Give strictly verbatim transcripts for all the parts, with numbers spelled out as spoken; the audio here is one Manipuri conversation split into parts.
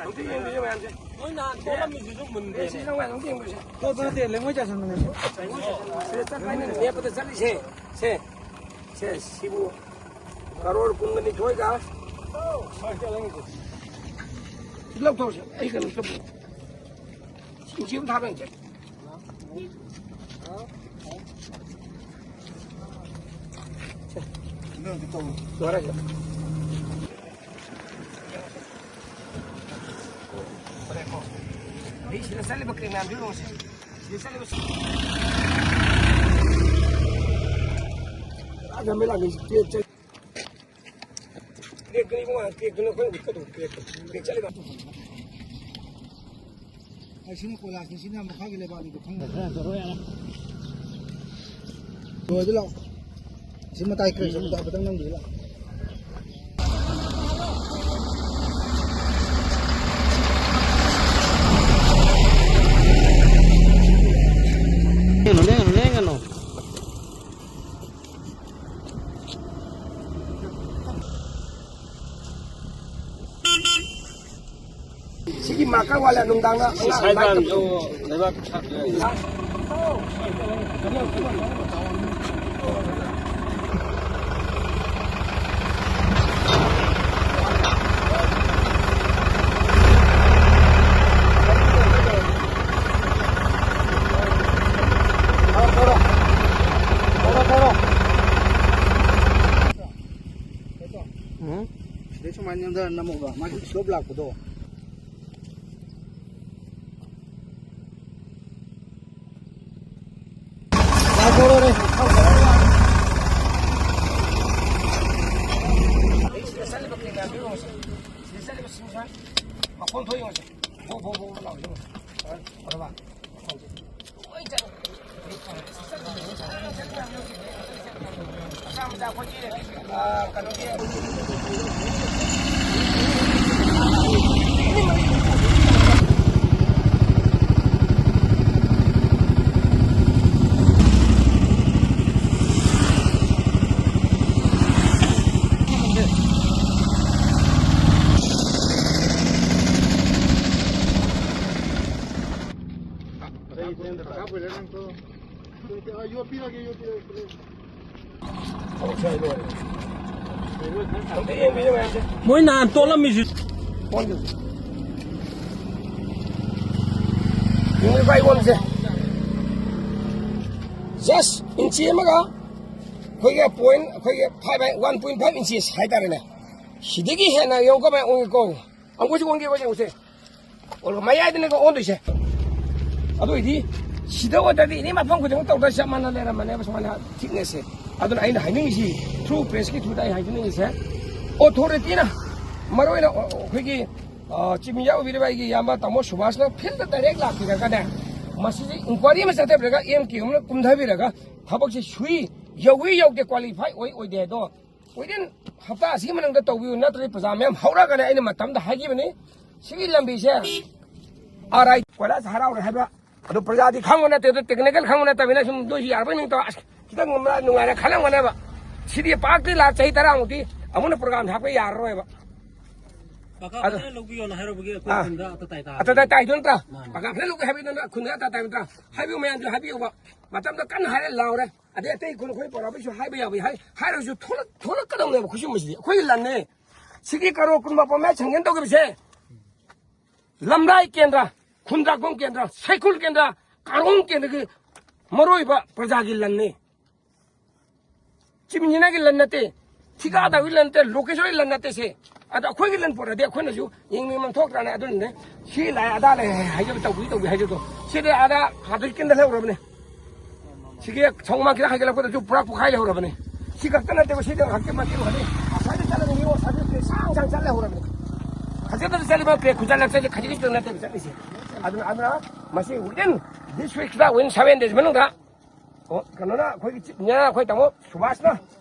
ꯑꯝꯇ ꯌꯦꯡꯕꯤꯌꯨ ꯃꯌꯥꯝꯁꯦ꯫ ꯃꯣꯏ ꯅꯍꯥꯟ ꯊꯣꯛꯂꯝꯃꯤꯁꯤꯁꯨ ꯃꯨꯟꯗꯦ꯫ ꯁꯤ ꯅꯪ ꯃꯌꯥꯝ ꯑꯝꯇ ꯌꯦꯡꯕꯤꯌꯨꯁꯦ꯫ ꯊꯣꯛꯄ ꯅꯠꯇꯦ, ꯂꯩꯉꯣꯏ ꯆꯥꯏꯁꯟꯕꯅꯦ꯫ ꯁꯤꯗ ꯆꯠꯄ ꯍꯥꯏꯅ ꯂꯦꯞꯄꯗ ꯆꯠꯂꯤꯁꯦ꯫ ꯁꯦ, ꯁꯦ, ꯁꯤꯕꯨ ꯀꯔꯣꯔ ꯀꯨꯟꯒ ꯅꯤꯊꯣꯏꯒ꯫ ꯁꯤ ꯂꯧꯊꯣꯛꯁꯦ꯫ ꯑꯩ ꯀꯩꯅꯣ ꯇꯧ-, ꯁꯤ ꯎꯆꯤ ꯑꯃ ꯊꯥꯕ ꯌꯦꯡꯁꯦ꯫ ꯑꯗꯩ ꯁꯤꯗ ꯆꯠꯂꯤꯕ crack ꯃꯌꯥꯝꯁꯤ ꯌꯦꯡꯉꯨꯁꯦ꯫ ꯁꯤꯗ ꯆꯠꯂꯤꯕ ꯑꯥ, ꯒꯝꯚꯤꯔ ꯂꯥꯛꯀꯦ꯫ Crack ꯆꯠ-, crack ꯇꯨꯅꯤ ꯏꯕꯨꯡꯉꯣ, crack ꯇꯨꯅꯤ ꯑꯩꯈꯣꯏꯅ ꯍꯧꯖꯤꯛ ꯀꯩꯗꯧꯕ crack ꯇꯣ? Crack ꯆꯠꯂꯤꯕ꯫ ꯑꯁꯤꯅ ꯀꯣꯏꯂꯥꯁꯅꯤ, ꯁꯤꯅ ꯃꯈꯥꯒꯤ ꯂꯩꯕꯥꯛꯅꯤꯗꯣ ꯈꯪꯗꯦ꯫ ꯂꯣꯏꯗ ꯂꯥꯛꯑꯣ꯫ ꯁꯤ ꯃꯇꯥꯏ crack ꯆꯠꯄꯗꯣ ꯍꯥꯏꯐꯦꯠꯇꯪ ꯅꯝꯈꯤꯒꯦ ꯂꯥꯛꯑꯣ꯫ ꯂꯦꯡꯒꯅꯨ, ꯂꯦꯡꯒꯅꯨ, ꯂꯦꯡꯒꯅꯨ꯫ ꯁꯤꯒꯤ marker ꯋꯥꯂꯥ ꯅꯨꯡꯗꯥꯡꯗ ꯑꯉꯥꯡ ꯁꯥꯏꯕꯥꯟ, ꯂꯥꯏꯔꯤꯛ ꯇꯝꯕ ꯑꯣ, ꯂꯩꯕꯥꯛ ꯁꯥ-, ꯎꯝ? ꯁꯤꯗꯩ ꯁꯨꯃꯥꯏꯅ ꯅꯝꯊꯔ ꯅꯝꯃꯣꯕ, ꯃꯥꯒꯤ slope ꯂꯥꯛꯄꯗꯣ꯫ ꯂꯥꯛꯊꯣꯔꯛꯑꯣꯅꯦ꯫ ꯁꯤꯗ ꯆꯠꯂꯤꯕ crack ꯃꯌꯥꯝꯗꯣ ꯌꯦꯡꯉꯣꯁꯦ꯫ ꯁꯤꯗ ꯆꯠꯂꯤꯕ ꯁꯤꯡꯁꯦ ꯃꯈꯣꯟ ꯊꯣꯛꯏ ꯌꯦꯡꯉꯣꯁꯦ꯫ ꯕꯣ, ꯕꯣ, ꯕꯣ, ꯕꯣ ꯂꯥꯎꯔꯤꯁꯦ ꯌꯦꯡꯉꯣꯁꯦ꯫ ꯎꯔꯕ? ꯃꯈꯣꯟꯁꯦ꯫ ꯂꯣꯏ ꯆꯠꯂꯦ꯫ ꯃꯣꯏ ꯅꯍꯥꯟ ꯇꯣꯠꯂꯝꯃꯤꯁꯤ꯫ ꯌꯦꯡꯉꯨꯀꯣ ꯑꯩꯉꯣꯟꯁꯦ꯫ Just ꯏꯟꯆꯤ ꯑꯃꯒ ꯑꯩꯈꯣꯏꯒꯤ ꯄꯣꯏꯟ, ꯑꯩꯈꯣꯏꯒꯤ ꯐꯥꯏꯚ ꯍꯥꯏ, ꯋꯥꯟ ꯄꯣꯏꯟ ꯐꯥꯏꯚ ꯏꯟꯆꯦꯁ ꯍꯥꯏꯇꯥꯔꯦꯅꯦ꯫ ꯁꯤꯗꯒꯤ ꯍꯦꯟꯅ ꯌꯦꯡꯉꯨꯀꯣ ꯃꯌꯥꯝ ꯑꯣꯟꯒꯦꯀꯣ꯫ ꯑꯪꯒꯨꯁꯤ ꯑꯣꯟꯒꯦꯀꯣ ꯌꯦꯡꯉꯨꯁꯦ꯫ ꯑꯣ, ꯃꯌꯥꯏꯗꯅꯦꯀꯣ ꯑꯣꯟꯗꯣꯏꯁꯦ꯫ ꯑꯗꯨ ꯑꯣꯏꯗꯤ ꯁꯤꯗ ꯑꯣꯏꯗ꯭ꯔꯗꯤ ꯑꯦꯅꯤ ꯃꯐꯝ ꯈꯨꯗꯤꯡꯃꯛ ꯇꯧꯗ ꯆꯞ ꯃꯥꯟꯅ ꯂꯩꯔꯝꯕꯅꯦꯕ ꯁꯨꯃꯥꯏꯅ ꯊꯤꯛꯅꯦꯁꯁꯦ꯫ ꯑꯗꯨꯅ ꯑꯩꯅ ꯍꯥꯏꯅꯤꯡꯉꯤꯁꯤ, ꯊ꯭ꯔꯨ ꯄ꯭ꯔꯦꯁꯀꯤ ꯊ꯭ꯔꯨꯗ ꯑꯩ ꯍꯥꯏꯖꯅꯤꯡꯉꯤꯁꯦ, ꯑꯣꯊꯣꯔꯤꯇꯤꯅ ꯃꯔꯨꯑꯣꯏꯅ ꯑꯩꯈꯣꯏꯒꯤ, ꯑ, ꯆꯤꯞ ꯏꯟꯖꯤꯅꯤꯌꯥꯔ ꯑꯣꯏꯕꯤꯔꯤꯕ ꯑꯩꯒꯤ ꯏꯌꯥꯝꯕ ꯇꯥꯃꯣ ꯁꯨꯕꯥꯁꯅ ꯐꯤꯜꯗ ꯗꯥꯏꯔꯦꯛ ꯂꯥꯛꯄꯤꯔꯒꯅꯦ, ꯃꯁꯤꯁꯦ ꯏꯟꯀ꯭ꯋꯥꯏꯔꯤ ꯑꯃ ꯆꯠꯊꯕꯤꯔꯒ ꯑꯦꯝ ꯀ꯭ꯌꯨ ꯑꯃꯅ ꯀꯨꯝꯊꯕꯤꯔꯒ ꯊꯕꯛꯁꯦ ꯁꯨꯏ, ꯌꯧꯏ ꯌꯧꯗꯦ, ꯀ꯭ꯋꯥꯂꯤꯐꯥꯏ ꯑꯣꯏ ꯑꯣꯏꯗꯦ ꯍꯥꯏꯗꯣ within ꯍꯞꯇꯥ ꯑꯁꯤꯒꯤ ꯃꯅꯨꯡꯗ ꯇꯧꯕꯤꯌꯨ, ꯅꯠꯇ꯭ꯔꯗꯤ ꯄ꯭ꯔꯖꯥ ꯃꯌꯥꯝ ꯍꯧꯔꯛꯑꯒꯅꯦ꯫ ꯑꯩꯅ ꯃꯇꯝꯗ ꯍꯥꯏꯈꯤꯕꯅꯤ, ꯁꯤꯒꯤ ꯂꯝꯕꯤꯁꯦ ꯑꯥꯔ ꯑꯥꯏ ꯀꯣꯏꯂꯥꯁ ꯍꯔꯥꯎꯔꯦ ꯍꯥꯏꯕ ꯑꯗꯨ ꯄ꯭ꯔꯖꯥꯗꯤ ꯈꯪꯕ ꯅꯠꯇꯦ, ꯑꯗꯨ ꯇꯦꯛꯅꯤꯀꯦꯜ ꯈꯪꯕ ꯅꯠꯇꯕꯅꯤꯅ ꯁꯨꯝ ꯅꯣꯏꯁꯨ ꯌꯥꯔꯕꯣꯏ ꯅꯤꯡꯇꯧ, ꯑꯁ, ꯈꯤꯇꯪ ꯅꯨꯡꯉꯥꯏꯔꯦ ꯈꯜꯂꯝꯒꯅꯦꯕ꯫ ꯁꯤꯗꯤ ꯄꯥꯛꯇꯤ ꯂꯥꯛ ꯆꯍꯤ ꯇꯔꯥꯃꯨꯛꯇꯤ ꯑꯃꯨꯛꯅ ꯄ꯭ꯔꯣꯒ꯭ꯔꯥꯝ ꯍꯥꯞꯄ ꯌꯥꯔꯔꯣꯏꯕ꯫ ꯀꯀꯥ, ꯑꯗ ꯐꯖꯅ ꯂꯧꯕꯤꯌꯣꯅ ꯍꯥꯏꯔꯨꯕꯒꯤ ꯑꯩꯈꯣꯏ ꯑꯥ꯫ ꯈꯨꯟꯗ ꯑꯇ ꯇꯥꯏ ꯇꯥ ꯑꯇ ꯇꯥꯏ ꯇꯥꯏꯗꯣ ꯅꯠꯇ꯭ꯔꯥ? ꯃꯥꯅꯦ꯫ ꯀꯀꯥ ꯐꯖꯅ ꯂꯧꯒꯦ ꯍꯥꯏꯕꯤꯗꯣ ꯅꯠꯇ꯭ꯔꯥ? ꯈꯨꯟꯗ ꯑꯇ ꯇꯥꯏ ꯅꯠꯇ꯭ꯔꯥ? ꯍꯥꯏꯕꯤꯌꯨ, ꯃꯌꯥꯝꯁꯨ ꯍꯥꯏꯕꯤꯌꯨꯕ꯫ ꯃꯇꯝꯗ ꯀꯟꯅ ꯍꯥꯏꯔꯦ ꯂꯥꯎꯔꯦ꯫ ꯑꯗꯩ ꯑꯇꯩ ꯈꯨꯟ ꯑꯩꯈꯣꯏ ꯄꯥꯎꯔꯥꯎꯕꯩꯁꯨ ꯍꯥꯏꯕ ꯌꯥꯕ ꯍꯥꯏ-, ꯍꯥꯏꯔꯁꯨ ꯊꯣꯛꯂꯛ-, ꯊꯣꯛꯂꯛꯀꯗꯧꯅꯦꯕ ꯈꯨꯠꯁꯨꯃꯟꯁꯤꯗꯤ꯫ ꯑꯩꯈꯣꯏꯒꯤ ꯂꯟꯅꯦ꯫ ꯁꯤꯒꯤ ꯀꯔꯣꯔ ꯀꯨꯟ ꯃꯥꯄꯟ ꯃꯌꯥ ꯁꯪꯁꯟ ꯇꯧꯈꯤꯕꯁꯦ ꯂꯝꯂꯥꯏ ꯀꯦꯟꯗ꯭ꯔ, ꯈꯨꯟꯗ꯭ꯔꯥꯛꯄꯝ ꯀꯦꯟꯗ꯭ꯔ, ꯁꯩꯈꯨꯜ ꯀꯦꯟꯗ꯭ꯔ, ꯀꯥꯔꯣꯡ ꯀꯦꯟꯗ꯭ꯔꯒꯤ ꯃꯔꯨꯑꯣꯏꯕ ꯄ꯭ꯔꯖꯥꯒꯤ ꯂꯟꯅꯤ꯫ ꯆꯤꯞ ꯏꯟꯖꯤꯅꯤꯌꯥꯔꯒꯤ ꯂꯟ ꯅꯠꯇꯦ, ꯊꯤꯀꯥꯗꯥꯔꯒꯤ ꯂꯟ ꯅꯠꯇꯦ, ꯂꯣꯀꯦꯁꯣꯔꯒꯤ ꯂꯟ ꯅꯠꯇꯦ ꯁꯦ꯫ ꯑꯗ ꯑꯩꯈꯣꯏꯒꯤ ꯂꯟ ꯄꯣꯔꯛꯑꯗꯤ ꯑꯩꯈꯣꯏꯅꯁꯨ ꯌꯦꯡꯅꯤꯡꯕ ꯑꯃ ꯊꯣꯛꯇ꯭ꯔꯥꯅꯦ? ꯑꯗꯨꯅꯅꯦ ꯁꯤ ꯂꯥꯛꯑꯦ ꯑꯗꯥ ꯂꯩ ꯍꯥꯏꯖꯕ, ꯇꯧꯕꯤ ꯇꯧꯕꯤ ꯍꯥꯏꯖꯕꯗꯣ꯫ ꯁꯤꯗꯤ ꯑꯥꯗ ꯍꯥꯗꯣꯏ ꯀꯦꯟꯗ ꯂꯩꯍꯧꯔꯕꯅꯦ꯫ ꯁꯤꯒꯤ ꯁꯪꯒꯣꯃꯥꯡ ꯈꯤꯇꯪ ꯍꯥꯏꯒꯠꯂꯛꯄꯗꯁꯨ ꯄꯨꯔꯥ ꯄꯣꯛꯈꯥꯏ ꯂꯩꯍꯧꯔꯕꯅꯤ꯫ ꯁꯤ ꯈꯛꯇ ꯅꯠꯇꯦꯕ, ꯁꯤꯗ ꯉꯥꯏꯍꯥꯛꯀꯤ ꯃꯇꯦꯡ ꯍꯥꯏꯗꯤ ꯑꯁ꯭ꯋꯥꯏꯗ ꯆꯠꯂꯒ ꯃꯤ ꯑꯁ꯭ꯋꯥꯏꯗ ꯄ꯭ꯂꯦ ꯁꯥꯡ ꯁꯥꯡ ꯆꯠ ꯂꯩꯍꯧꯔꯕꯅꯤ꯫ ꯈꯖꯤꯛꯇꯗ ꯆꯠꯂꯤꯕ ꯄ꯭ꯂꯦ ꯈꯨꯆꯠ ꯂꯛꯆꯠꯁꯦ ꯈꯖꯤꯛ ꯈꯖꯤꯛꯇ ꯅꯠꯇꯦꯕ ꯆꯠꯂꯤꯁꯦ꯫ ꯑꯗꯨꯅ, ꯑꯗꯨꯅ ꯃꯁꯤ within this week ꯁꯤꯗ, within seven days ꯃꯅꯨꯡꯗ, ꯑꯣ, ꯀꯩꯅꯣꯅ, ꯑꯩꯈꯣꯏꯒꯤ ꯆꯤꯞ ꯏꯟꯖꯤꯅꯤꯌꯥꯔ ꯑꯩꯈꯣꯏ ꯇꯥꯃꯣ ꯁꯨꯕꯥꯁꯅ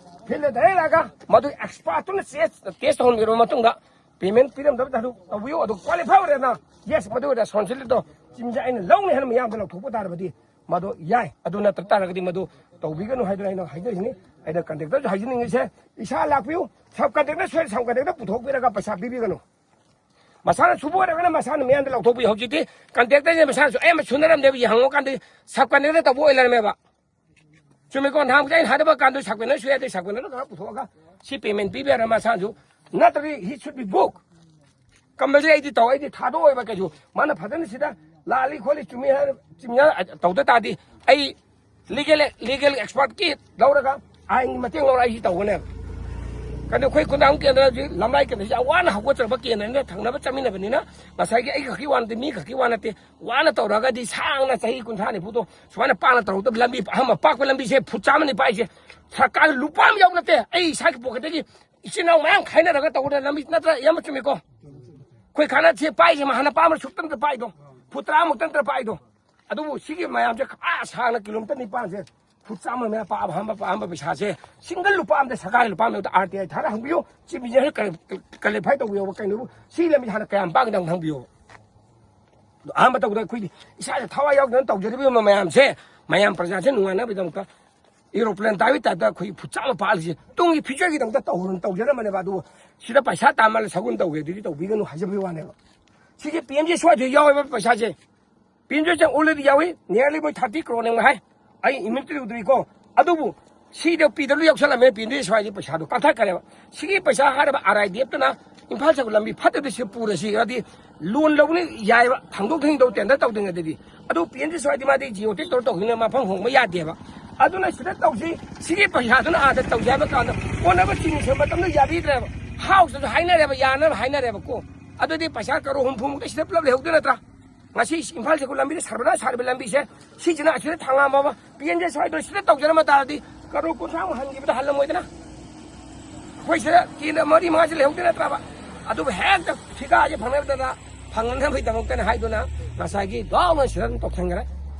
ꯐꯤꯜꯗ ꯗꯥꯏꯔꯦꯛ ꯂꯥꯛꯑꯒ ꯃꯗꯨ ꯑꯦꯛꯁꯄꯥꯔꯠꯇꯨꯅ ꯇꯦꯁ, ꯇꯦꯁ ꯇꯧꯍꯟꯕꯤꯔꯕ ꯃꯇꯨꯡꯗ ꯄꯦꯃꯦꯟ ꯄꯤꯔꯝꯗꯕꯗ ꯑꯗꯨ ꯇꯧꯕꯤꯌꯨ, ꯑꯗꯨ ꯀ꯭ꯋꯥꯂꯤꯐꯥꯏ ꯑꯣꯏꯔꯦꯅ, ꯌꯦꯁ, ꯃꯗꯨ ꯔꯦꯁꯄꯣꯟꯁꯤꯕꯤꯂꯤꯇꯤꯗꯣ ꯆꯤꯞ ꯏꯟꯖꯤꯅꯤꯌꯥꯔ ꯑꯩꯅ ꯂꯧꯅꯤ ꯍꯥꯏꯅ ꯃꯤꯌꯥꯝꯗ ꯂꯧꯊꯣꯛꯄ ꯇꯥꯔꯕꯗꯤ ꯃꯗꯨ ꯌꯥꯏ꯫ ꯑꯗꯨ ꯅꯠꯇ ꯇꯥꯔꯒꯗꯤ ꯃꯗꯨ ꯇꯧꯕꯤꯒꯅꯨ ꯍꯥꯏꯗꯅ ꯑꯩꯅ ꯍꯥꯏꯖꯔꯤꯁꯤꯅꯤ꯫ ꯑꯩꯅ ꯀꯟꯗꯛꯇꯔꯁꯨ ꯍꯥꯏꯖꯅꯤꯡꯉꯤꯁꯦ, ꯏꯁꯥ ꯂꯥꯛꯄꯤꯌꯨ, ꯁꯕ ꯀꯟꯗꯛꯇꯔ ꯁꯣꯏ-, ꯁꯕ ꯀꯟꯗꯛꯇꯔ ꯄꯨꯊꯣꯛꯄꯤꯔꯒ ꯄꯩꯁꯥ ꯄꯤꯕꯤꯒꯅꯨ꯫ ꯃꯁꯥꯅ ꯁꯨꯕ ꯑꯣꯏꯔꯒꯅ ꯃꯁꯥꯅ ꯃꯤꯌꯥꯝꯗ ꯂꯧꯊꯣꯛꯄꯤ꯫ ꯍꯧꯖꯤꯛꯇꯤ ꯀꯟꯇ꯭ꯔꯦꯛꯇꯔꯁꯦ ꯃꯁꯥꯅꯁꯨ ꯑꯌꯥꯝꯕ ꯁꯨꯅꯔꯝꯗꯦꯕ, ꯌꯦꯡꯍꯧꯀꯥꯟꯗ ꯁꯕ ꯀꯟꯇ꯭ꯔꯦꯛꯇꯔ ꯇꯧꯕ ꯑꯣꯏ ꯂꯩꯔꯝꯃꯦꯕ꯫ ꯆꯨꯝꯃꯤꯀꯣ? ꯅꯍꯥꯟꯃꯨꯛꯇꯤ ꯑꯩꯅ ꯍꯥꯏꯗꯕ ꯀꯥꯟꯗ ꯁꯕ ꯀꯟꯇ꯭ꯔꯦꯛꯇꯔ ꯁꯨ ꯌꯥꯗꯦ, ꯁꯕ ꯀꯟꯇ꯭ꯔꯦꯛꯇꯔ ꯈꯔ ꯄꯨꯊꯣꯛꯑꯒ ꯁꯤ ꯄꯦꯃꯦꯟ ꯄꯤꯕ ꯌꯥꯔ ꯃꯁꯥꯅꯁꯨ, ꯅꯠꯇ꯭ꯔꯗꯤ he should be book꯫ Compulsory ꯑꯩꯗꯤ ꯇꯧ, ꯑꯩꯗꯤ ꯊꯥꯗꯣꯛꯑꯣꯏꯕ ꯀꯩꯁꯨ꯫ ꯃꯥꯅ ꯐꯖꯅ ꯁꯤꯗ ꯂꯥꯜꯂꯤ ꯈꯣꯠꯂꯤ ꯆꯨꯝꯃꯤ ꯍꯥꯏꯔ ꯆꯤꯡꯅ ꯇꯧꯗ ꯇꯥꯔꯗꯤ ꯑꯩ ꯂꯤꯒꯦꯜ, ꯂꯤꯒꯦꯜ ꯑꯦꯛꯁꯄꯔꯠꯀꯤ ꯂꯧꯔꯒ ꯑꯥꯏꯟꯒꯤ ꯃꯇꯦꯡ ꯂꯧꯔꯒ ꯑꯩꯁꯤ ꯇꯧꯒꯅꯦꯕ꯫ ꯀꯩꯅꯣ ꯑꯩꯈꯣꯏ ꯈꯨꯟꯗꯥꯡ ꯀꯦꯟꯗ꯭ꯔ ꯍꯧꯖꯤꯛ ꯂꯝꯂꯥꯏ ꯀꯦꯟꯗ꯭ꯔꯁꯤ ꯌꯥꯝ ꯋꯥꯅ ꯍꯧꯒꯠꯆꯔꯛꯄ ꯀꯦꯟꯗ꯭ꯔꯅꯤꯅ ꯊꯪꯅꯕ ꯆꯠꯃꯤꯟꯅꯕꯅꯤꯅ ꯉꯁꯥꯏꯒꯤ ꯑꯩ ꯈꯛꯀꯤ ꯋꯥ ꯅꯠꯇꯦ, ꯃꯤ ꯈꯛꯀꯤ ꯋꯥ ꯅꯠꯇꯦ, ꯋꯥꯅ ꯇꯧꯔꯒꯗꯤ ꯁꯥꯡꯅ ꯆꯍꯤ ꯀꯨꯟꯊ꯭ꯔꯥ ꯅꯤꯐꯨꯗꯣ ꯁꯨꯃꯥꯏꯅ ꯄꯥꯛꯅ ꯇꯧꯔꯛꯇꯕ ꯂꯝꯕꯤ ꯑꯍꯥꯟꯕ ꯄꯥꯛꯄ ꯂꯝꯕꯤꯁꯦ ꯐꯨꯠ ꯆꯥꯝꯃꯅꯤ ꯄꯥꯛꯏꯁꯦ꯫ ꯁꯔꯀꯥꯔ ꯂꯨꯄꯥ ꯑꯃ ꯌꯥꯎꯕ ꯅꯠꯇꯦ, ꯑꯩ ꯏꯁꯥꯒꯤ ꯄꯣꯀꯦꯠꯇꯒꯤ ꯏꯆꯤꯟ ꯏꯅꯥꯎ ꯃꯌꯥꯝ ꯈꯥꯏꯅꯔꯒ ꯇꯧꯒꯗꯕ ꯂꯝꯕꯤ ꯅꯠꯇ꯭ꯔꯥ? ꯏꯌꯥꯝꯕ ꯆꯨꯝꯃꯤꯀꯣ? ꯑꯩꯈꯣꯏ ꯈꯥꯅ ꯁꯤ ꯄꯥꯏꯁꯦ ꯍꯥꯟꯅ ꯄꯥꯝꯕ ꯁꯨꯛꯇ ꯅꯠꯇ꯭ꯔ ꯄꯥꯏꯗꯣ, ꯐꯨꯠ ꯇꯔꯥꯃꯨꯛꯇ ꯅꯠꯇ꯭ꯔ ꯄꯥꯏꯗꯣ꯫ ꯑꯗꯨꯕꯨ ꯁꯤꯒꯤ ꯃꯌꯥꯝꯁꯦ ꯑꯥ ꯁꯥꯡꯅ ꯀꯤꯂꯣꯃꯤꯇꯔ ꯅꯤꯄꯥꯟꯁꯦ ꯐꯨꯠ ꯆꯥꯝꯃ ꯃꯌꯥ ꯄꯥꯛꯑꯕ ꯑꯍꯥꯟꯕ, ꯑꯍꯥꯟꯕ ꯄꯩꯁꯥꯁꯦ ꯁꯤꯡꯒꯜ ꯂꯨꯄꯥ ꯑꯃꯗ ꯁꯔꯀꯥꯔꯒꯤ ꯂꯨꯄꯥ ꯑꯃꯗ ꯑꯥꯔ ꯇꯤ ꯑꯥꯏ ꯊꯥꯔ ꯍꯪꯕꯤꯌꯨ꯫ Chief engineer ꯀ꯭ꯂꯥꯔꯤꯐꯥꯏ ꯇꯧꯕꯤꯌꯣꯕ꯫ ꯀꯩꯅꯣꯕꯨ ꯁꯤ ꯂꯝꯕꯤ ꯍꯥꯟꯅ ꯀꯌꯥꯝ ꯄꯥꯛꯏꯅꯣ ꯑꯝꯇ ꯍꯪꯕꯤꯌꯣꯕ꯫ ꯑꯗꯣ ꯑꯍꯥꯟꯕ ꯇꯧꯕꯗ ꯑꯩꯈꯣꯏꯗꯤ ꯏꯁꯥꯗ ꯊꯋꯥꯏ ꯌꯥꯎꯗꯅ ꯇꯧꯖꯔꯤꯕ ꯃꯌꯥꯝꯁꯦ, ꯃꯌꯥꯝ ꯄ꯭ꯔꯖꯥꯁꯦ ꯅꯨꯡꯉꯥꯏꯅꯕꯒꯤꯗꯃꯛꯇ ꯑꯦꯔꯣꯄ꯭ꯂꯦꯟ ꯇꯥꯕꯒꯤ ꯇꯥꯏꯞꯇ ꯑꯩꯈꯣꯏ ꯐꯨꯠ ꯆꯥꯝꯃ ꯄꯥꯛꯂꯤꯁꯦ ꯇꯨꯡꯒꯤ ꯐ꯭ꯌꯨꯆꯔꯒꯤꯗꯃꯛꯇ ꯇꯧꯍꯧꯔꯅ ꯇꯧꯖꯔꯝꯕꯅꯦꯕ꯫ ꯑꯗꯨꯕꯨ ꯁꯤꯗ ꯄꯩꯁꯥ ꯇꯥꯟꯕ ꯁꯒꯨꯟ ꯇꯧꯒꯦ ꯑꯗꯨꯗꯤ ꯇꯧꯕꯤꯒꯅꯨ ꯍꯥꯏꯖꯕꯒꯤ ꯋꯥꯅꯦꯕ꯫ ꯁꯤꯒꯤ ꯄꯤ ꯑꯦꯝ ꯖꯤ ꯁ꯭ꯋꯥꯏꯗ ꯌꯥꯎꯋꯦꯕ ꯄꯩꯁꯥꯁꯦ꯫ ꯄꯤ ꯑꯦꯝ ꯖꯤ ꯁ꯭ꯋꯥꯏ already ꯌꯥꯎꯏ, nearly ꯃꯣꯏ ꯊꯥꯔꯇꯤ ꯀ꯭ꯔꯣꯔ ꯅꯦꯝꯅ ꯍꯥꯏ꯫ ꯑꯩ ꯏꯃꯤꯠꯇ ꯎꯗ꯭ꯔꯤꯀꯣ꯫ ꯑꯗꯨꯕꯨ ꯁꯤꯗ ꯄꯤꯗꯕ ꯌꯥꯎꯁꯜꯂꯝꯃꯦ, ꯄꯤ ꯑꯦꯝ ꯖꯤ ꯁ꯭ꯋꯥꯏꯗꯤ ꯄꯩꯁꯥꯗꯣ ꯀꯛꯊꯠꯈ꯭ꯔꯦꯕ꯫ ꯁꯤꯒꯤ ꯄꯩꯁꯥ ꯍꯥꯏꯔꯕ ꯑꯥꯔ ꯑꯥꯏ ꯗꯤ ꯑꯦꯐꯇꯅ ꯏꯝꯐꯥꯜ ꯁꯦ ꯂꯝꯕꯤ ꯐꯠꯇꯕꯗ ꯁꯤ ꯄꯨꯔꯁꯤ ꯍꯥꯏꯗꯤ ꯂꯣꯟ ꯂꯧꯅꯤ ꯌꯥꯏꯕ, ꯊꯥꯡꯗꯣꯛ ꯊꯥꯡꯖꯤꯟ ꯇꯧ ꯇꯦꯟꯗꯔ ꯇꯧꯗ꯭ꯔꯤꯉꯩꯗꯗꯤ꯫ ꯑꯗꯨ ꯄꯤ ꯑꯦꯝ ꯖꯤ ꯁ꯭ꯋꯥꯏꯗꯤ ꯃꯥꯗꯤ ꯖꯤꯑꯣ ꯇꯦꯛ ꯇꯧꯔ ꯇꯧꯈꯤꯕꯅꯤꯅ ꯃꯐꯝ ꯍꯣꯡꯕ ꯌꯥꯗꯦꯕ꯫ ꯑꯗꯨꯅ ꯁꯤꯗ ꯇꯧꯁꯤ, ꯁꯤꯒꯤ ꯄꯩꯁꯥꯗꯨꯅ ꯑꯥꯗ ꯇꯧꯁꯤ ꯍꯥꯏꯕ ꯀꯥꯟꯗ ꯀꯣꯟꯅꯕ ꯆꯤꯅꯤ ꯁꯦꯝꯕ ꯃꯇꯝꯗ ꯌꯥꯕꯤꯗ꯭ꯔꯦꯕ꯫ ꯍꯥꯎꯁꯇꯁꯨ ꯍꯥꯏꯅꯔꯦꯕ, ꯌꯥꯅꯕ ꯍꯥꯏꯅꯔꯦꯕꯀꯣ꯫ ꯑꯗꯨꯗꯤ ꯄꯩꯁꯥ ꯀꯔꯣꯔ ꯍꯨꯝꯐꯨꯃꯨꯛꯇ ꯁꯤꯗ ꯄꯨꯂꯞ ꯂꯩꯍꯧꯗꯣꯏ ꯅꯠꯇ꯭ꯔꯥ? ꯉꯁꯤ ꯏꯝꯐꯥꯜ ꯁꯦ ꯂꯝꯕꯤꯗ ꯁꯔꯕꯅꯥꯁ ꯁꯥꯔꯤꯕ ꯂꯝꯕꯤꯁꯦ ꯁꯤꯁꯤꯅ ꯑꯁꯤꯗ ꯊꯥꯡꯉꯝꯃꯕ ꯄꯤ ꯑꯦꯝ ꯖꯤ ꯁ꯭ꯋꯥꯏꯗ ꯁꯤꯗ ꯇꯧꯖꯔꯝꯕ ꯇꯥꯔꯗꯤ ꯀꯔꯣꯔ ꯀꯨꯟꯊ꯭ꯔꯥꯃꯨꯛ ꯍꯟꯈꯤꯕꯗ ꯍꯜꯂꯝꯃꯣꯏꯗꯅ? ꯑꯩꯈꯣꯏ ꯁꯤꯗ ꯀꯦꯟꯗ꯭ꯔ ꯃꯔꯤ ꯃꯉꯥꯁꯤ ꯂꯩꯍꯧꯗꯣꯏ ꯅꯠꯇ꯭ꯔꯕ? ꯑꯗꯨꯕꯨ ꯍꯦꯛꯇ ꯊꯤꯀꯥꯁꯦ ꯐꯪꯅꯕꯗ ꯐꯪꯅꯅꯕꯒꯤꯗꯃꯛꯇꯅ ꯍꯥꯏꯗꯨꯅ ꯉꯁꯥꯏꯒꯤ ꯗꯥꯎꯅ ꯁꯤꯗ ꯑꯗꯨꯝ ꯇꯧꯁꯟꯈ꯭ꯔꯦ꯫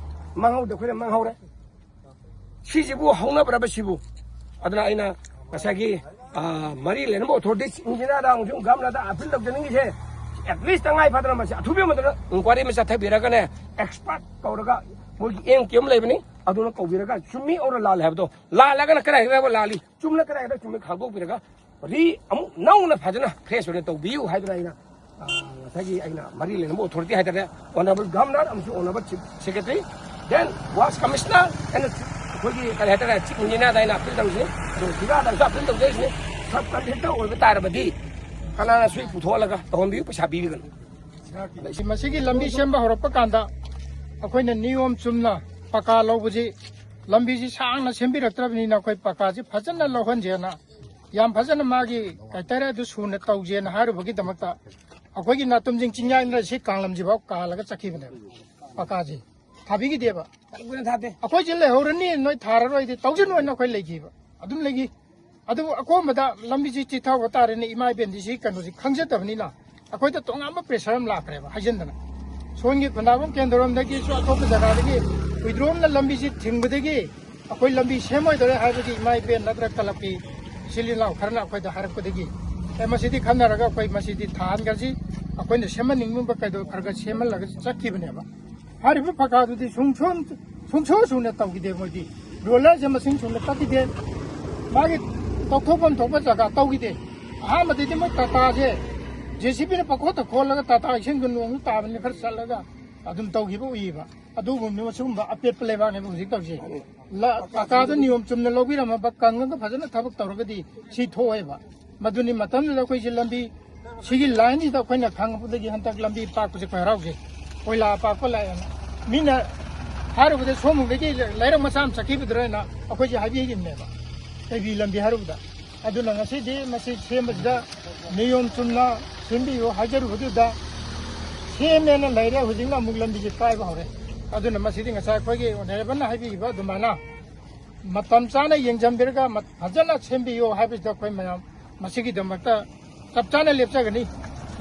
ꯃꯥꯡꯍꯧꯗ ꯑꯩꯈꯣꯏꯅ ꯃꯥꯡꯍꯧꯔꯦ꯫ ꯁꯤꯁꯤꯕꯨ ꯍꯧꯅꯕ꯭ꯔꯕ ꯁꯤꯕꯨ? ꯑꯗꯨꯅ ꯑꯩꯅ ꯉꯁꯥꯏꯒꯤ, ꯑ, ꯃꯔꯤ ꯂꯩꯅꯕ ꯑꯣꯊꯣꯔꯤꯇꯤꯁ ꯏꯟꯖꯤꯅꯤꯌꯥꯔꯗ ꯑꯃꯁꯨꯡ ꯒꯝꯂꯥꯗ ꯑꯄꯤꯜ ꯇꯧꯖꯅꯤꯡꯉꯤꯁꯦ, ꯑꯦꯠꯂꯤꯁ ꯇꯉꯥꯏ ꯐꯗꯅ ꯃꯁꯤ ꯑꯊꯨꯕ ꯃꯇꯝꯗ ꯏꯟꯀ꯭ꯋꯥꯏꯔꯤ ꯑꯃ ꯆꯠꯊꯕꯤꯔꯒꯅꯦ, ꯑꯦꯛꯁꯄꯔꯠ ꯀꯧꯔꯒ ꯃꯣꯏꯒꯤ ꯑꯦꯝ ꯀ꯭ꯌꯨ ꯑꯃ ꯂꯩꯕꯅꯤ, ꯑꯗꯨꯅ ꯀꯧꯕꯤꯔꯒ ꯆꯨꯝꯃꯤ ꯑꯣꯔ ꯂꯥꯜꯂꯦ ꯍꯥꯏꯕꯗꯣ, ꯂꯥꯜꯂꯒꯅ ꯀꯗꯥꯏꯗ ꯂꯥꯜꯂꯤ, ꯆꯨꯝꯅ ꯀꯗꯥꯏꯗ ꯆꯨꯝꯃꯤ ꯈꯪꯗꯣꯛꯄꯤꯔꯒ ꯔꯤ ꯑꯃꯨꯛ ꯅꯧꯅ ꯐꯖꯅ ꯐ꯭ꯔꯦꯁ ꯑꯣꯏꯅ ꯇꯧꯕꯤꯌꯨ ꯍꯥꯏꯗꯨꯅ ꯑꯩꯅ, ꯑ, ꯉꯁꯥꯏꯒꯤ ꯑꯩꯅ ꯃꯔꯤ ꯂꯩꯅꯕ ꯑꯣꯊꯣꯔꯤꯇꯤ ꯍꯥꯏꯇꯥꯔꯦ, ꯑꯣꯅꯔꯦꯕꯜ ꯒꯚꯔꯅꯔ ꯑꯃꯁꯨꯡ ꯑꯣꯅꯔꯦꯕꯜ ꯆꯤꯐ ꯁꯦꯀ꯭ꯔꯦꯇꯔꯤ, ꯗꯦꯟ ꯋꯥꯁ ꯀꯃꯤꯁꯅꯔ ꯑꯦꯟ ꯑꯩꯈꯣꯏꯒꯤ ꯀꯔꯤ ꯍꯥꯏꯇꯥꯔꯦ, ꯆꯤꯐ ꯏꯟꯖꯤꯅꯤꯌꯔꯗ ꯑꯩꯅ ꯑꯄꯤꯜ ꯇꯧꯖꯩ, ꯑꯗꯨꯒ ꯖꯤꯂꯥꯗꯁꯨ ꯑꯄꯤꯜ ꯇꯧꯖꯩꯁꯤꯅꯤ꯫ ꯁꯕ ꯀꯟꯇ꯭ꯔꯦꯛꯇꯔ ꯑꯣꯏꯕ ꯇꯥꯔꯕꯗꯤ ꯀꯅꯥꯅꯁꯨ ꯄꯨꯊꯣꯛꯍꯜꯂꯒ ꯇꯧꯍꯟꯕꯤꯌꯨ, ꯄꯩꯁꯥ ꯄꯤꯕꯤꯒꯅꯨ꯫ ꯃꯁꯤꯒꯤ ꯂꯝꯕꯤ ꯁꯦꯝꯕ ꯍꯧꯔꯛꯄ ꯀꯥꯟꯗ ꯑꯩꯈꯣꯏꯅ ꯅꯤꯌꯣꯝ ꯆꯨꯝꯅ ꯄꯀꯥ ꯂꯧꯕꯁꯤ, ꯂꯝꯕꯤꯁꯤ ꯁꯥꯡꯅ ꯁꯦꯝꯕꯤꯔꯛꯇ꯭ꯔꯕꯅꯤꯅ ꯑꯩꯈꯣꯏ ꯄꯀꯥꯁꯤ ꯐꯖꯅ ꯂꯧꯍꯟꯁꯦꯅ, ꯌꯥꯝ ꯐꯖꯅ ꯃꯥꯒꯤ ꯀ꯭ꯔꯥꯏꯇꯦꯔꯤꯌꯥꯗꯨ ꯁꯨꯅ ꯇꯧꯁꯦꯅ ꯍꯥꯏꯔꯨꯕꯒꯤꯗꯃꯛꯇ ꯑꯩꯈꯣꯏꯒꯤ ꯅꯥꯇꯨꯝꯁꯤꯡ ꯆꯤꯡꯌꯥꯏꯅ ꯁꯤ ꯀꯥꯡꯂꯝꯁꯤꯐꯥꯎ ꯀꯥꯜꯂꯒ ꯆꯠꯈꯤꯕꯅꯦꯕ꯫ ꯄꯀꯥꯁꯤ ꯊꯥꯕꯤꯈꯤꯗꯦꯕ꯫ ꯑꯩꯈꯣꯏꯁꯦ ꯂꯩꯍꯧꯔꯅꯤ, ꯅꯣꯏ ꯊꯥꯔꯔꯣꯏꯗꯤ ꯇꯧꯁꯅꯨ ꯍꯥꯏꯅ ꯑꯩꯈꯣꯏ ꯂꯩꯈꯤꯕ, ꯑꯗꯨꯝ ꯂꯩꯈꯤ꯫ ꯑꯗꯨꯕꯨ ꯑꯀꯣꯟꯕꯗ ꯂꯝꯕꯤꯁꯤ ꯆꯤꯊꯕ ꯇꯥꯔꯦꯅꯦ, ꯏꯃꯥ ꯏꯕꯦꯟꯗꯤ ꯁꯤ ꯀꯩꯅꯣꯁꯤ ꯈꯪꯖꯗꯕꯅꯤꯅ ꯑꯩꯈꯣꯏꯗ ꯇꯣꯉꯥꯟꯕ ꯄ꯭ꯔꯦꯁꯔ ꯑꯃ ꯂꯥꯛꯈ꯭ꯔꯦꯕ ꯍꯥꯏꯖꯤꯟꯗꯅ꯫ ꯁꯣꯝꯒꯤ ꯈꯨꯟꯗꯥꯕꯝ ꯀꯦꯟꯗ꯭ꯔꯣꯝꯗꯒꯤꯁꯨ ꯑꯇꯣꯞꯄ ꯖꯒꯥꯗꯒꯤ ꯋꯤꯗ꯭ꯔꯣꯝꯅ ꯂꯝꯕꯤꯁꯤ ꯊꯤꯡꯕꯗꯒꯤ ꯑꯩꯈꯣꯏ ꯂꯝꯕꯤ ꯁꯦꯝꯃꯣꯏꯗꯧꯔꯦ ꯍꯥꯏꯕꯒꯤ ꯏꯃꯥ ꯏꯕꯦꯟ ꯅꯠꯇ꯭ꯔꯒ ꯀ꯭ꯂꯕꯀꯤ ꯏꯆꯤꯜ ꯏꯅꯥꯎ ꯈꯔꯅ ꯑꯩꯈꯣꯏꯗ ꯍꯥꯏꯔꯛꯄꯗꯒꯤ, ꯑꯦ, ꯃꯁꯤꯗꯤ ꯈꯟꯅꯔꯒ ꯑꯩꯈꯣꯏ ꯃꯁꯤꯗꯤ ꯊꯥꯍꯟꯈ꯭ꯔꯁꯤ, ꯑꯩꯈꯣꯏꯅ ꯁꯦꯝꯍꯟꯅꯤꯡꯕ ꯀꯩꯗꯧ ꯈꯔ ꯈꯔ ꯁꯦꯝꯍꯜꯂꯒ ꯆꯠꯈꯤꯕꯅꯦꯕ꯫ ꯍꯥꯏꯔꯤꯕ ꯄꯀꯥꯗꯨꯗꯤ ꯁꯨꯡꯁꯣꯟ-, ꯁꯨꯡꯁꯣ ꯁꯨꯅ ꯇꯧꯈꯤꯗꯦ ꯃꯣꯏꯗꯤ꯫ ꯔꯣꯂꯔꯁꯦ ꯃꯁꯤꯡ ꯁꯨꯅ ꯀꯛꯈꯤꯗꯦ꯫ ꯃꯥꯒꯤ ꯇꯧꯊꯣꯛꯐꯝ ꯊꯣꯛꯄ ꯖꯒꯥ ꯇꯧꯈꯤꯗꯦ꯫ ꯑꯍꯥꯟꯕꯗꯗꯤ ꯃꯣꯏ ꯇꯥꯇꯥꯁꯦ ꯖꯦ ꯁꯤ ꯕꯤꯅ ꯄꯪꯈꯣꯠꯇ ꯈꯣꯠꯂꯒ ꯇꯥꯇꯥ ꯏꯁꯤꯡꯗꯣ ꯅꯣꯡꯁꯨ ꯇꯥꯕꯅꯤꯅ ꯈꯔ ꯆꯠꯂꯒ ꯑꯗꯨꯝ ꯇꯧꯈꯤꯕ ꯎꯏꯌꯦꯕ꯫ ꯑꯗꯨꯒꯨꯝꯕ ꯁꯤꯒꯨꯝꯕ ꯑꯄꯦꯠꯄ ꯂꯩꯕꯥꯛꯅꯦꯕ ꯍꯧꯖꯤꯛ ꯇꯧꯔꯤꯁꯦ꯫ ꯂ-, ꯇꯥꯇꯥꯗꯣ ꯅꯤꯌꯣꯝ ꯆꯨꯝꯅ ꯂꯧꯕꯤꯔꯝꯃꯕ ꯀꯪꯉꯒ ꯐꯖꯅ ꯊꯕꯛ ꯇꯧꯔꯒꯗꯤ ꯁꯤ ꯊꯣꯛꯑꯦꯕ꯫ ꯃꯗꯨꯅꯤ ꯃꯇꯝꯗꯨꯗ ꯑꯩꯈꯣꯏꯁꯦ ꯂꯝꯕꯤ ꯁꯤꯒꯤ ꯂꯥꯏꯟꯁꯤꯗ ꯑꯩꯈꯣꯏꯅ ꯈꯪꯉꯛꯄꯗꯒꯤ ꯍꯟꯗꯛ ꯂꯝꯕꯤ ꯄꯥꯛꯄꯁꯦ ꯑꯩꯈꯣꯏ ꯍꯔꯥꯎꯖꯩ꯫ ꯀꯣꯏꯂꯥ ꯄꯥꯛꯄ ꯂꯥꯛꯑꯦꯅ ꯃꯤꯅ ꯍꯥꯏꯔꯨꯕꯗ ꯁꯣꯝꯗꯒꯤ ꯂꯩꯔꯛ ꯃꯆꯥ ꯑꯃ ꯆꯠꯈꯤꯕꯗꯨꯔꯅ ꯑꯩꯈꯣꯏꯁꯦ ꯍꯥꯏꯕꯤꯈꯤꯕꯅꯦꯕ꯫ ꯀꯩꯕꯤ ꯂꯝꯕꯤ ꯍꯥꯏꯔꯨꯕꯗ꯫ ꯑꯗꯨꯅ ꯉꯁꯤꯗꯤ ꯃꯁꯤ ꯁꯦꯝꯕꯁꯤꯗ ꯅꯤꯌꯣꯝ ꯆꯨꯝꯅ ꯁꯦꯝꯕꯤꯌꯨ ꯍꯥꯏꯖꯔꯨꯕꯗꯨꯗ ꯁꯦꯝꯃꯦꯅ ꯂꯩꯔꯦ, ꯍꯧꯖꯤꯛꯅ ꯑꯃꯨꯛ ꯂꯝꯕꯤꯁꯦ ꯀꯥꯏꯕ ꯍꯧꯔꯦ꯫ ꯑꯗꯨꯅ ꯃꯁꯤꯗꯤ ꯉꯁꯥꯏ ꯑꯩꯈꯣꯏꯒꯤ ꯑꯣꯅꯔꯦꯕꯜꯅ ꯍꯥꯏꯕꯤꯈꯤꯕ ꯑꯗꯨꯃꯥꯏꯅ ꯃꯇꯝ ꯆꯥꯅ ꯌꯦꯡꯁꯤꯟꯕꯤꯔꯒ ꯃ-, ꯐꯖꯅ ꯁꯦꯝꯕꯤꯌꯨ ꯍꯥꯏꯕꯁꯤꯗ ꯑꯩꯈꯣꯏ ꯃꯌꯥꯝ ꯃꯁꯤꯒꯤꯗꯃꯛꯇ ꯆꯞ ꯆꯥꯅ ꯂꯦꯞꯆꯒꯅꯤ꯫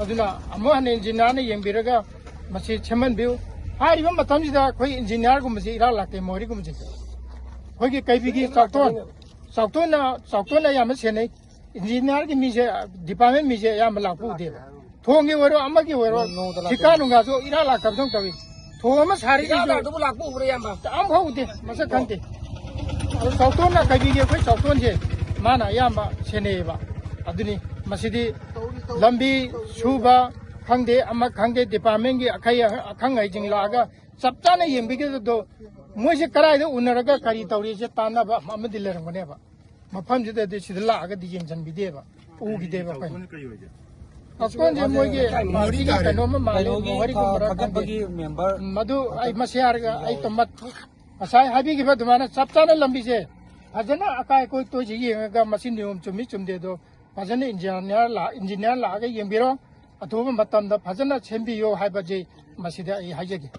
ꯑꯗꯨꯅ ꯑꯃꯨꯛ ꯍꯟꯅ ꯏꯟꯖꯤꯅꯤꯌꯥꯔꯅ ꯌꯦꯡꯕꯤꯔꯒ ꯃꯁꯤ ꯁꯦꯝꯍꯟꯕꯤꯌꯨ꯫ ꯍꯥꯏꯔꯤꯕ ꯃꯇꯝꯁꯤꯗ ꯑꯩꯈꯣꯏ ꯏꯟꯖꯤꯅꯤꯌꯥꯔꯒꯨꯝꯕꯁꯤ ꯏꯔꯥꯛ ꯂꯥꯛꯇꯦ, ꯃꯣꯍꯣꯔꯤꯒꯨꯝꯕꯁꯦ꯫ ꯑꯩꯈꯣꯏꯒꯤ ꯀꯩꯕꯤꯒꯤ ꯆꯥꯎꯊꯣꯟ, ꯆꯥꯎꯊꯣꯟꯅ, ꯆꯥꯎꯊꯣꯟꯅ ꯑꯌꯥꯝꯕ ꯁꯦꯟꯅꯩ꯫ ꯏꯟꯖꯤꯅꯤꯌꯥꯔꯒꯤ ꯃꯤꯁꯦ, ꯗꯤꯄꯥꯔꯠꯃꯦꯟ ꯃꯤꯁꯦ ꯑꯌꯥꯝꯕ ꯂꯥꯛꯄ ꯎꯗꯦꯕ꯫ ꯊꯣꯡꯒꯤ ꯑꯣꯏꯔꯣ, ꯑꯃꯒꯤ ꯑꯣꯏꯔꯣ, ꯅꯣꯡꯃꯇ ꯂꯥꯛꯇꯦ꯫ ꯊꯤꯀꯥ ꯅꯨꯡꯒꯥꯁꯨ ꯏꯔꯥꯛ ꯂꯥꯛꯇꯕꯗꯧ ꯇꯧꯏ꯫ ꯊꯣꯡ ꯑꯃ ꯁꯥꯔꯤꯁꯤꯁꯨ ꯏꯔꯥꯛ ꯂꯥꯛꯇꯕ ꯂꯥꯛꯄ ꯎꯕ꯭ꯔꯥ, ꯏꯌꯥꯝꯕ? ꯑꯝꯐꯥꯎ ꯎꯗꯦ, ꯃꯁꯛ ꯈꯪꯗꯦ꯫ ꯑꯗꯣ ꯆꯥꯎꯊꯣꯟꯅ ꯀꯩꯕꯤꯒꯤ ꯑꯩꯈꯣꯏ ꯆꯥꯎꯊꯣꯟꯁꯦ ꯃꯥꯅ ꯑꯌꯥꯝꯕ ꯁꯦꯟꯅꯩꯌꯦꯕ꯫ ꯑꯗꯨꯅꯤ ꯃꯁꯤꯗꯤ ꯂꯝꯕꯤ ꯁꯨꯕ, ꯈꯪꯗꯦ, ꯑꯃ ꯈꯪꯗꯦ, ꯗꯤꯄꯥꯔꯠꯃꯦꯟꯒꯤ ꯑꯈꯩ ꯑꯈꯪ ꯑꯍꯩꯁꯤꯡ ꯂꯥꯛꯑꯒ ꯆꯞ ꯆꯥꯅ ꯌꯦꯡꯕꯤꯒꯗꯕꯗꯣ, ꯃꯣꯏꯁꯦ ꯀꯗꯥꯏꯗ ꯎꯅꯔꯒ ꯀꯔꯤ ꯇꯧꯔꯤꯁꯦ ꯇꯥꯟꯅꯕ ꯑꯃꯗꯤ ꯂꯩꯔꯝꯒꯅꯦꯕ꯫ ꯃꯐꯝꯁꯤꯗꯗꯤ ꯁꯤꯗ ꯂꯥꯛꯑꯒꯗꯤ ꯌꯦꯡꯁꯤꯟꯕꯤꯗꯦꯕ, ꯎꯈꯤꯗꯦꯕ ꯑꯩꯈꯣꯏꯅ꯫ ꯀꯩ ꯑꯣꯏꯒꯦ? ꯑꯁꯀꯣꯟꯁꯦ ꯃꯣꯏꯒꯤ ꯃꯣꯍꯔꯤ ꯄꯥꯔꯇꯤꯒꯤ ꯇꯥꯔꯦ꯫ ꯀꯩꯅꯣꯝꯃ ꯃꯥꯜꯂꯦ, ꯀꯩꯅꯣꯒꯤ, ꯃꯣꯍꯔꯤꯒꯨꯝꯕꯔ ꯈꯪꯗꯦ꯫ ꯊꯥꯒꯠꯄꯒꯤ ꯃꯦꯝꯕꯔ ꯎꯝ, ꯃꯗꯨ ꯑꯩ ꯃꯁꯤ ꯍꯥꯏꯔꯒ ꯑꯩ ꯇꯣꯃꯠ ꯉꯁꯥꯏ ꯍꯥꯏꯕꯤꯈꯤꯕ ꯑꯗꯨꯃꯥꯏꯅ ꯆꯞ ꯆꯥꯅ ꯂꯝꯕꯤꯁꯦ ꯐꯖꯅ ꯑꯀꯥꯏ ꯑꯀꯣꯏ ꯇꯣꯏꯁꯦ ꯌꯦꯡꯉꯒ ꯃꯁꯤ ꯅꯤꯌꯣꯝ ꯆꯨꯝꯃꯤ ꯆꯨꯝꯗꯦꯗꯣ ꯐꯖꯅ ꯏꯟꯖꯤꯅꯤꯌꯥꯔ ꯂꯥꯛ-, ꯏꯟꯖꯤꯅꯤꯌꯥꯔ ꯂꯥꯛꯑꯒ ꯌꯦꯡꯕꯤꯔꯣ꯫ ꯑꯊꯨꯕ ꯃꯇꯝꯗ ꯐꯖꯅ ꯁꯦꯝꯕꯤꯌꯣ ꯍꯥꯏꯕꯁꯦ ꯃꯁꯤꯗ ꯑꯩ ꯍꯥꯏꯖꯒꯦ꯫